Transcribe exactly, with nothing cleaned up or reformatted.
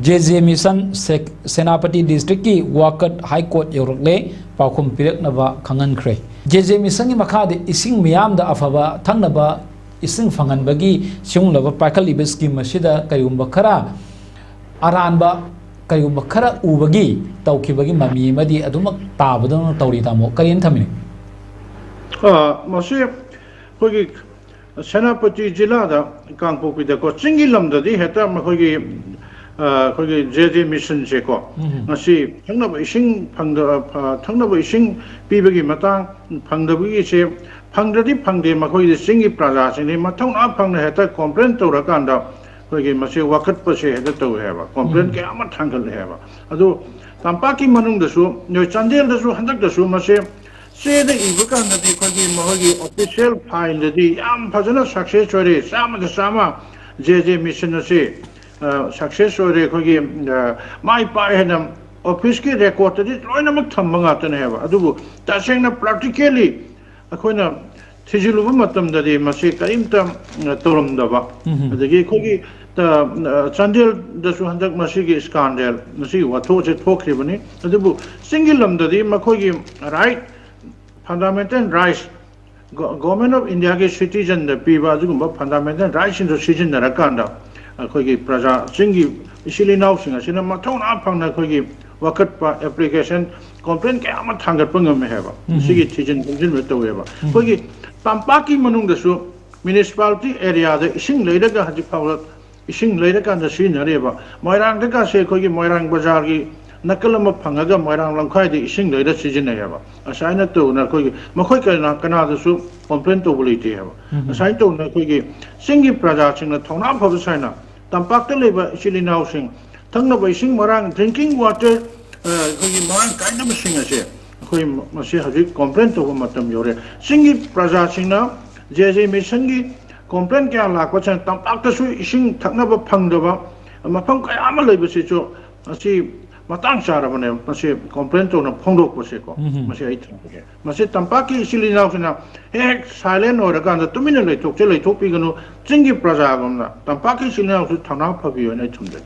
J J mission ꯁꯦꯛ-, ꯁꯦꯅꯥꯄꯇꯤ ꯗꯤꯁꯇ꯭ꯔꯤꯛꯀꯤ ꯋꯥꯀꯠ high court ꯌꯧꯔꯛꯂꯦ, ꯄꯥꯎꯈꯨꯝ ꯄꯤꯔꯛꯅꯕ ꯈꯪꯍꯟꯈ꯭ꯔꯦ꯫ ꯖꯦ ꯖꯦ ꯃꯤꯁꯟꯒꯤ ꯃꯈꯥꯗ ꯏꯁꯤꯡ ꯃꯤꯌꯥꯝꯗ ꯑꯐꯕ ꯊꯛꯅꯕ ꯏꯁꯤꯡ ꯐꯪꯍꯟꯕꯒꯤ ꯁꯤꯒꯨꯝꯂꯕ ꯄꯥꯏꯈꯠꯂꯤꯕ ꯁ꯭ꯀꯤꯝ ꯑꯁꯤꯗ ꯀꯔꯤꯒꯨꯝꯕ ꯈꯔ ꯑꯔꯥꯟꯕ, ꯀꯔꯤꯒꯨꯝꯕ ꯈꯔ ꯎꯕꯒꯤ ꯇꯧꯈꯤꯕꯒꯤ ꯃꯃꯤ ꯑꯃꯗꯤ ꯑꯗꯨꯃꯛ ꯇꯥꯕꯗꯧꯅ ꯇꯧꯔꯤ, ꯇꯥꯃꯣ꯫ ꯀꯔꯤꯅ ꯊꯝꯃꯤꯅꯣ? ꯑ, ꯃꯁꯤ ꯑꯩꯈꯣꯏꯒꯤ ꯁꯦꯅꯥꯄꯇꯤ ꯖꯤꯂꯥꯗ, ꯀꯥꯡꯄꯣꯛꯄꯤꯗꯀꯣ, ꯆꯤꯡꯒꯤ ꯂꯝꯗꯗꯤ ꯍꯦꯛꯇ ꯃꯈꯣꯏꯒꯤ, ꯑ, ꯑꯩꯈꯣꯏꯒꯤ ꯖꯦ ꯖꯦ ꯃꯤꯁꯟꯁꯦꯀꯣ, ꯎꯝ꯫ ꯉꯁꯤ ꯊꯛꯅꯕ ꯏꯁꯤꯡ ꯐꯪꯗ-, ꯑ, ꯊꯛꯅꯕ ꯏꯁꯤꯡ ꯄꯤꯕꯒꯤ ꯃꯇꯥꯡ ꯐꯪꯗꯕꯒꯤꯁꯦ, ꯐꯪꯗ꯭ꯔꯗꯤ ꯐꯪꯗꯦ, ꯃꯈꯣꯏꯒꯤ ꯆꯤꯡꯒꯤ ꯄ꯭ꯔꯖꯥꯁꯤꯡꯗꯤ ꯃꯊꯧꯅꯥ ꯐꯪꯅ ꯍꯦꯛꯇ ꯀꯣꯝꯄ꯭ꯂꯦꯟ ꯇꯧꯔꯀꯥꯟꯗ ꯑꯩꯈꯣꯏꯒꯤ ꯃꯁꯤ ꯋꯥꯀꯠꯄꯁꯦ ꯍꯦꯛꯇ ꯇꯧꯋꯦ ꯍꯥꯏꯕ, ꯀꯣꯝꯄ꯭ꯂꯦꯟ ꯎꯝ꯫ ꯀꯌꯥ ꯑꯃ ꯊꯥꯡꯒꯠꯂꯦ ꯍꯥꯏꯕ꯫ ꯑꯗꯨ ꯇꯝꯄꯥꯛꯀꯤ ꯃꯅꯨꯡꯗꯁꯨ, ꯅꯣꯏ ꯆꯥꯟꯗꯦꯜꯗꯁꯨ ꯍꯟꯗꯛꯇꯁꯨ ꯃꯁꯦ ꯆꯦꯗ ꯏꯕ ꯀꯥꯟꯗꯗꯤ ꯑꯩꯈꯣꯏꯒꯤ ꯃꯈꯣꯏꯒꯤ ꯑꯣꯐꯤꯁꯤꯌꯦꯜ ꯐꯥꯏꯜꯗꯗꯤ ꯌꯥꯝ ꯐꯖꯅ ꯁꯛꯁꯦꯁ ꯑꯣꯏꯔꯦ, ꯆꯥꯝꯃꯗ ꯆꯥꯝꯃ ꯖꯦ ꯖꯦ ꯃꯤꯁꯟ ꯑꯁꯤ, ꯑ, ꯁꯛꯁꯦꯁ ꯑꯣꯏꯔꯦ, ꯑꯩꯈꯣꯏꯒꯤ, ꯑ, ꯃꯥꯏ ꯄꯥꯛꯑꯦ ꯍꯥꯏꯅ ꯑꯣꯐꯤꯁꯀꯤ ꯔꯦꯀꯣꯔꯠꯇꯗꯤ ꯂꯣꯏꯅꯃꯛ ꯊꯝꯕ ꯉꯥꯛꯇꯅꯦ ꯍꯥꯏꯕ꯫ ꯑꯗꯨꯕꯨ ꯇꯁꯦꯡꯅ ꯄ꯭ꯔꯥꯛꯇꯤꯀꯦꯜꯂꯤ ꯑꯩꯈꯣꯏꯅ ꯊꯤꯖꯤꯜꯂꯨꯕ ꯃꯇꯝꯗꯗꯤ ꯃꯁꯤ ꯀꯔꯤꯝꯇ, ꯑ, ꯇꯧꯔꯝꯗꯕ꯫ ꯎꯝ꯫ ꯑꯗꯒꯤ ꯑꯩꯈꯣꯏꯒꯤ, ꯑ, ꯑ, ꯆꯥꯟꯗꯦꯜꯗꯁꯨ ꯍꯟꯗꯛ ꯃꯁꯤꯒꯤ ꯁ꯭ꯀꯥꯟꯗꯦꯜ, ꯃꯁꯤꯒꯤ ꯋꯥꯊꯣꯛ ꯑꯁꯤ ꯊꯣꯛꯈ꯭ꯔꯤꯕꯅꯤ꯫ ꯑꯗꯨꯕꯨ ꯆꯤꯡꯒꯤ ꯂꯝꯗꯗꯤ ꯃꯈꯣꯏꯒꯤ right, fundamental rights, go-, government of ꯏꯟꯗꯤꯌꯥꯒꯤ ꯁꯤꯇꯤꯖꯟꯗ ꯄꯤꯕ ꯑꯗꯨꯒꯨꯝꯕ ꯐꯟꯗꯥꯃꯦꯟꯇꯦꯜ ꯔꯥꯏꯠꯁꯤꯡꯗꯨ ꯁꯤꯖꯤꯟꯅꯔꯀꯥꯟꯗ ꯑꯩꯈꯣꯏꯒꯤ ꯄ꯭ꯔꯖꯥ, ꯆꯤꯡꯒꯤ ꯏꯆꯤꯜ ꯏꯅꯥꯎꯁꯤꯡ ꯑꯁꯤꯅ ꯃꯊꯧꯅꯥ ꯐꯪꯅ ꯑꯩꯈꯣꯏꯒꯤ ꯋꯥꯀꯠꯄ, ꯑꯦꯄ꯭ꯂꯤꯀꯦꯁꯟ, ꯀꯣꯝꯄ꯭ꯂꯦꯟ ꯀꯌꯥ ꯑꯃ ꯊꯥꯡꯒꯠꯄ ꯉꯝꯃꯦ ꯍꯥꯏꯕ꯫ ꯎꯝ꯫ ꯁꯤꯒꯤ ꯊꯤꯖꯤꯟ ꯈꯣꯝꯖꯤꯟꯕ ꯇꯧꯋꯦꯕ꯫ ꯎꯝ꯫ ꯑꯩꯈꯣꯏꯒꯤ ꯇꯝꯄꯥꯛꯀꯤ ꯃꯅꯨꯡꯗꯁꯨ ꯃ꯭ꯌꯨꯅꯤꯁꯤꯄꯥꯂꯤꯇꯤ ꯑꯦꯔꯤꯌꯥꯗ ꯏꯁꯤꯡ ꯂꯩꯔꯒ ꯍꯧꯖꯤꯛ ꯐꯥꯎꯕ ꯏꯁꯤꯡ ꯂꯩꯔꯀꯥꯟꯗ ꯁꯤꯖꯤꯟꯅꯔꯤꯕ꯫ ꯃꯣꯏꯔꯥꯡꯗꯒꯁꯦ ꯑꯩꯈꯣꯏꯒꯤ ꯃꯣꯏꯔꯥꯡ ꯕꯖꯥꯔꯒꯤ ꯅꯥꯀꯜ ꯑꯃ ꯐꯪꯉꯒ ꯃꯣꯏꯔꯥꯡ ꯂꯝꯈꯥꯏꯗ ꯏꯁꯤꯡ ꯂꯩꯔ ꯁꯤꯖꯤꯟꯅꯩꯌꯦꯕ꯫ ꯑꯁꯨꯃꯥꯏꯅ ꯇꯧꯅ ꯑꯩꯈꯣꯏꯒꯤ ꯃꯈꯣꯏ ꯀꯅꯥ-, ꯀꯅꯥꯗꯁꯨ ꯀꯣꯝꯄ꯭ꯂꯦꯟ ꯇꯧꯕ ꯂꯩꯇꯦ ꯍꯥꯏꯕ꯫ ꯎꯝ꯫ ꯑꯁꯨꯃꯥꯏꯅ ꯇꯧꯅ ꯑꯩꯈꯣꯏꯒꯤ ꯆꯤꯡꯒꯤ ꯄ꯭ꯔꯖꯥꯁꯤꯡꯅ ꯊꯧꯅꯥ ꯐꯕ ꯁꯥꯏꯅ ꯇꯝꯄꯥꯛꯇ ꯂꯩꯕ ꯏꯆꯤꯜ ꯏꯅꯥꯎꯁꯤꯡ ꯊꯛꯅꯕ ꯏꯁꯤꯡ ꯃꯔꯥꯡ, ꯗ꯭ꯔꯤꯡꯀꯤꯡ ꯋꯥꯇꯔ, ꯑ, ꯑꯩꯈꯣꯏꯒꯤ ꯃꯔꯥꯡ ꯀꯥꯏꯅꯕꯁꯤꯡ ꯑꯁꯦ ꯑꯩꯈꯣꯏ ꯃ-, ꯃꯁꯤ ꯍꯧꯖꯤꯛ ꯀꯣꯝꯄ꯭ꯂꯦꯟ ꯇꯧꯕ ꯃꯇꯝ ꯌꯧꯔꯦ꯫ ꯆꯤꯡꯒꯤ ꯄ꯭ꯔꯖꯥꯁꯤꯡꯅ ꯖꯦ ꯖꯦ ꯃꯤꯁꯟꯒꯤ ꯀꯣꯝꯄ꯭ꯂꯦꯟ ꯀꯌꯥ ꯂꯥꯛꯄꯁꯤꯅ ꯇꯝꯄꯥꯛꯇꯁꯨ ꯏꯁꯤꯡ ꯊꯛꯅꯕ ꯐꯪꯗꯕ ꯃꯐꯝ ꯀꯌꯥ ꯑꯃ ꯂꯩꯕꯁꯤꯁꯨ ꯃꯁꯤ ꯃꯇꯥꯡ ꯆꯥꯔꯕꯅꯦ, ꯃꯁꯤ ꯀꯣꯝꯄ꯭ꯂꯦꯟ ꯇꯧꯅ ꯐꯣꯡꯗꯣꯛꯄꯁꯦꯀꯣ꯫ ꯎꯝ꯫ ꯃꯁꯤ ꯑꯩ ꯊꯝꯖꯒꯦ꯫ ꯃꯁꯤ ꯇꯝꯄꯥꯛꯀꯤ ꯏꯆꯤꯜ ꯏꯅꯥꯎꯁꯤꯡꯅ ꯍꯦꯛ ꯍꯦꯛ ꯁꯥꯏꯂꯦꯟ ꯑꯣꯏꯔꯀꯥꯟꯗ ꯇꯨꯃꯤꯟꯅ ꯂꯩꯊꯣꯛꯆ ꯂꯩꯊꯣꯛꯄꯤꯒꯅꯨ꯫ ꯆꯤꯡꯒꯤ ꯄ꯭ꯔꯖꯥꯒꯨꯝꯅ ꯇꯝꯄꯥꯛꯀꯤ ꯏꯆꯤꯜ ꯏꯅꯥꯎꯁꯨ ꯊꯧꯅꯥ ꯐꯕꯤꯌꯨ ꯍꯥꯏꯅ ꯑꯩ ꯊꯝꯖꯒꯦ꯫